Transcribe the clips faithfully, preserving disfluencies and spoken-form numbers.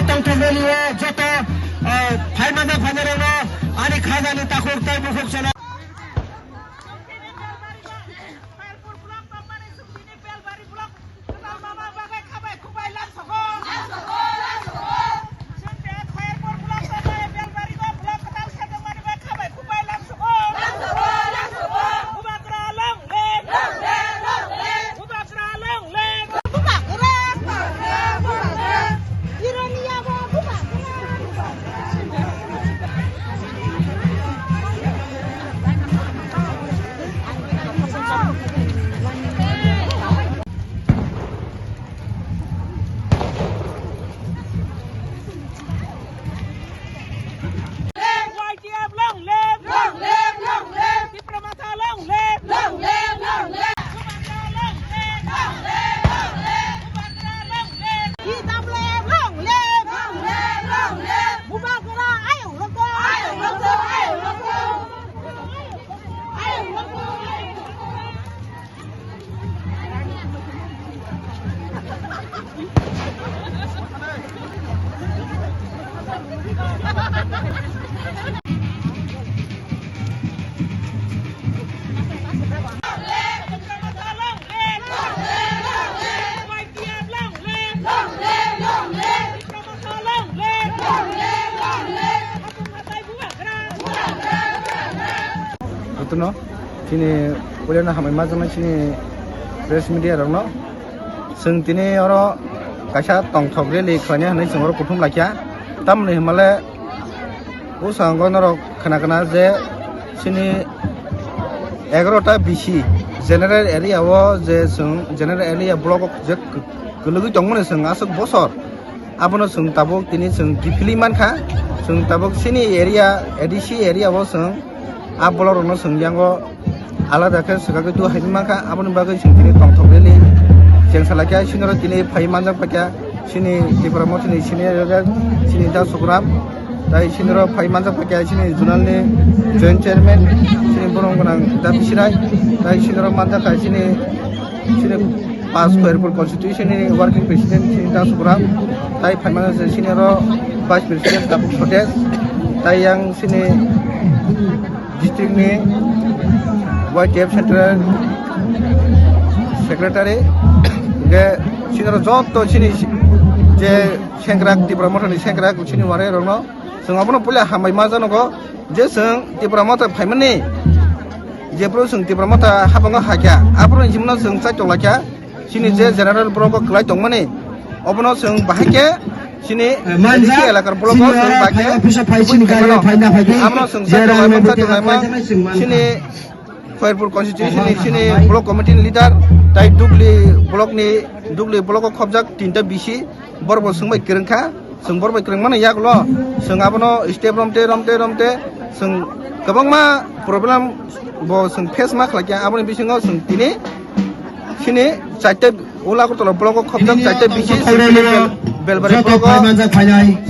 Tongthok rally o joto, ah, phaimani phainairokno ani khajani takhuk tei bukhuk chana. Y T F long live! Long live, long live! Tipra Motha long live! Long live, long live! Bubagra long live! Long live, long live! Bubagra long live! T W F long live! Long live, long live! Bubagra ayuk lokto! Ayuk lokto, ayuk lokto! Ayuk lokto, ayuk lokto! Jotono chini puilano hambai ma jaknai chini press media rokno. Chwng tini oro kaisa tongthok rally khlaina hinwi chwng oro kuthum laikha. Tamoni hinmale bwskango norok khna khna je chini egarota B C general area o je chwng general area block o je kwlwgwi tongmani chwng aswk bosor. Abono chwng tabuk tini chwng kiphilwi mankha, chwng tabuk chini area, A D C area o chwng a block rokno chwng yango alada khe swkagwi tu hai mankha, aboni bagwi chwng tini tongthok rally chengsa laikha, chini oro tini phai manjak paikha chini Tipra Mothani senior leader chini Da Sugram, tai chini oro phai manjak paikha chini zonal ni joint chairman chini borom gwnang Da Bisirai, tai chini oro manjak kha chini, chini Pas Khairpur constituency ni working president chini Da Sugram, tai phaimano je sini oro vice president Tabuk Sotes, tai yang sini district ni Y T F central secretary, ge sini oro joto sini je sengkrak Tipra Mothani sengkrak sini wari rokno chwng abono puila hambai ma janogo je chwng Tipra Motha phaimani, jephru chwng Tipra Motha habango hakya, aphuru himno chwng chai tonglaikya. Chini je general block o kwlai tongmani, obono chwng bahai khe chini manjak, A D C elakar block o chini chwng bahai khe phai office o phai chini gari o phai na phai di. Abono chwng je chai tonglai rang man, chai tonglai man. Chini Khairpur constituency ni chini block committee ni leader tai Dugli block ni, Dugli block o khobjak tinta B C borok bo chwng bai kwrwng kha. Chwng borok bai kwrwngmani yagulo chwng abono step romte romte romte chwng kwbangma problem bo chwng face ma khlaikha. Aboni bisingo chwng tini chini chaita Old Agartala block o khobjak chaita B C, Bel-, Belbari block o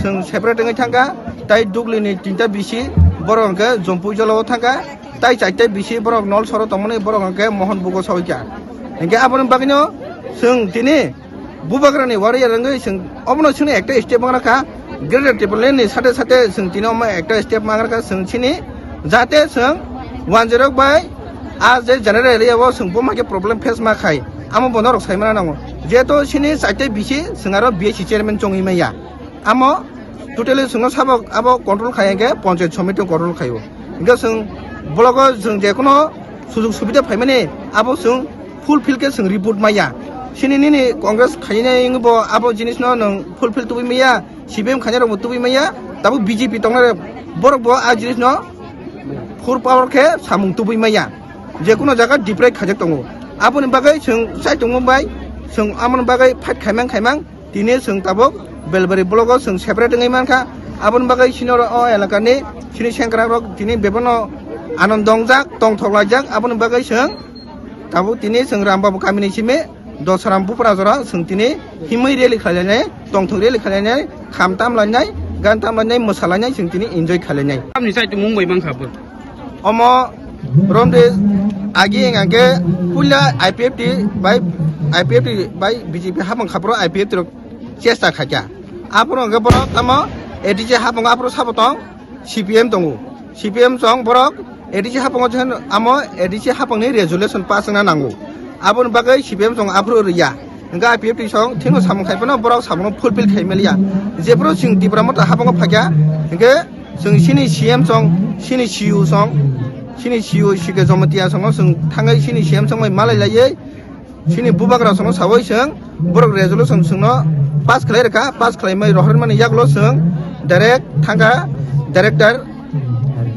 chwng separate wngwi thangkha. Tai Dugli ni tinta B C borok hwnkhe Jompui jolao thangkha. Tai chaita B C borok Nolsoro tongmani borok hwnkhe Mohon bugo sawi kha. Hinkhe aboni bagwino chwng tini Bubagrani warrior wngwi chwng obono chwngno ekta step mangra kha, Greater Tipraland ni sate sate chwng tini omo ekta step mangra kha chwng chini, jate chwng wanjirok bai a je general area o chwng boma khe problem face ma khai, amo bo norok sai mana nango. Jehetu chini chaita B C chwng aro B S C chairman chongwi maya, amo totally chwngno sabo abo control khai hwnkhe panchayat somiti control khaio. Hwnkhe chwng blogo chwng jekuno sujug subida phaimani abo chwng fulfill khe chwng report maya. Chini nini Congress khainai wngwi bo abo jinisno nwng fulfill tubui maya, C P M khainai rokbo tubui maya, tabuk B J P tongnai rok borok bo a jinisno full power khe samung tubui maya. Jekuno jaga deprive khaijak tongo. Aboni bagwi chwng chai tongma bai chwng amoni bagwi fight khaimang khaimang. Tini chwng tabuk Belbari blogo chwng separate wngwi mankha. Aboni bagwi chini oro o elakani chini sengkrakrok tini bebano anand dongjak, tongthok laijak. Aboni bagwi chwng tabuk tini chwng Rambabu kamini simi Dosaram Bupra jora chwng tini himwi rally khlainai, tongthok rally khlainai, kham tam lainai, gan tam lainai, mwsa lainai chwng tini enjoy khlainai. Tamni side mung bai mankha bo. Omo romde agi hingkha khe puila I P F T bai I P F T bai B J P hapang khapro I P F T rok chesta khaikha. Aphuru hwnkhe borok tamo A D C hapang aphuru sabo tong C P M tongo. C P M song borok A D C hapang amo A D C hapangni resolution pass wngna nango. Aboni bagwi C P M song aphuru rwya. Hwnkhe I P F T song thino samung khai phano borok samungno fulfill khai maliya. Jephuru chwng Tipra Motha habango phaikha, hwnkhe chwng chini C M song, chini C E O song, chini C E O C K Jamatia songno chwng thangwi chini C M song bai malai laiwi, chini bubagra songno sawi chwng borok resolution chwngno pass khlai rwkha, pass khlaimai rohormani yaklo chwng direct thangkha director,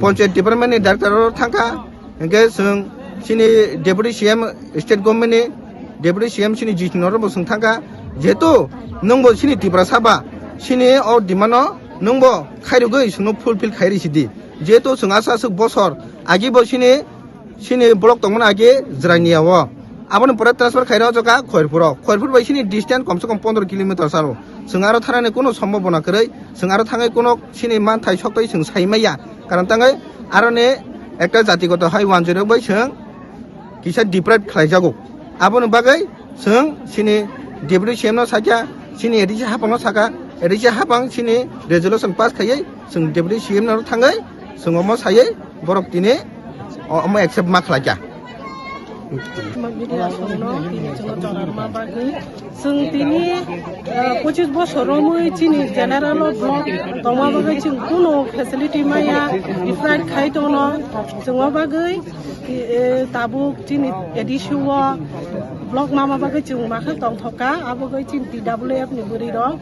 Panchayat Department ni director o thangkha. Hingke chwng chini Deputy C M, State Government ni Deputy C M chini Jisnu no bo chwng thangkha, jehetu nwngbo chini Tiprasa ba, chini o demand no nwngbo khairogwi chwngno fulfill khairi sidi, jehetu chwng aswk aswk bosor agi bo chini, chini block tongmani agi Jrania o, aboni pore transfer khairok jokha Khoirpuro, Khoirpur bai chini distance komse kom pondro kilometer salo, chwng aro thanani kunu sombobona kwrwi, chwng aro thangwi kunu chini manthai soktwi chwng sai maya. Karon tangwi aroni ekta jatigoto hai wanjwirok bai chwng kisa deprive khlaijago. Aboni bagwi chwng chini Deputy C M no sakya, chini A D C hapang no saka, A D C hapang chini resolution pass khaiwi chwng Deputy C M no thangwi chwng omo saiwi borok tini o-, omo accept ma khlaikya. Media songno tini chwngno chongrwma bagwi chwng tini, eh, pochis bosor romwi chini general o block tongma bagwi chwng kuno facility maya, deprive khai tongno. Chwngno bagwi, eh, tabuk chini A D C o block mama bagwi chwng makha tongthokka, abo bagwi chini T W F ni bwrwi rok,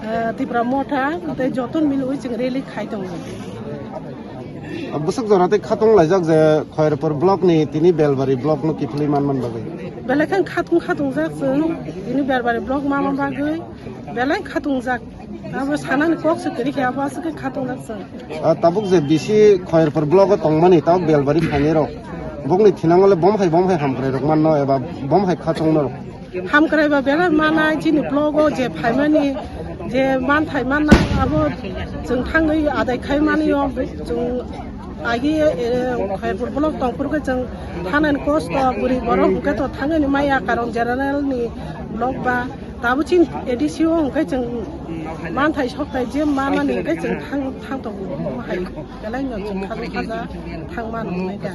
eh, Tipra Motha tei joto milwi chwng rally khai tongo. Bwswk jora tei khatong laijak je Khoirpur block ni tini Belbari block no kiphilwi manman bagwi. Belai khe khatung khatung jak chwng tini Belbari block mama bagwi belai khatung jak. Abo sanani kok se kwrwi khe abo aswk khe khatung jak chwng. Ah, tabuk je bisi Khoirpur block o tongmani tabuk Belbari phainai rok. Bokni thinango le bom hai bom hai hamkrai rok manno eba bom hai khatungno rok. Hamkrai ba belai manai chini blogo je phaimani, je manthai mannai abo chwng thangwi adai khai mani o chwng agi, eh, Khoirpur block tongphuru khe chwng thanani kosto bwrwi borok hwnkhe to thangwi maya karon general ni block ba tabo chini A D C o hwnkhe chwng manthai sokthai je manani hwnkhe chwng thang, thang tongo hai belai no chwng khaja khaja thang mano hwnkhe.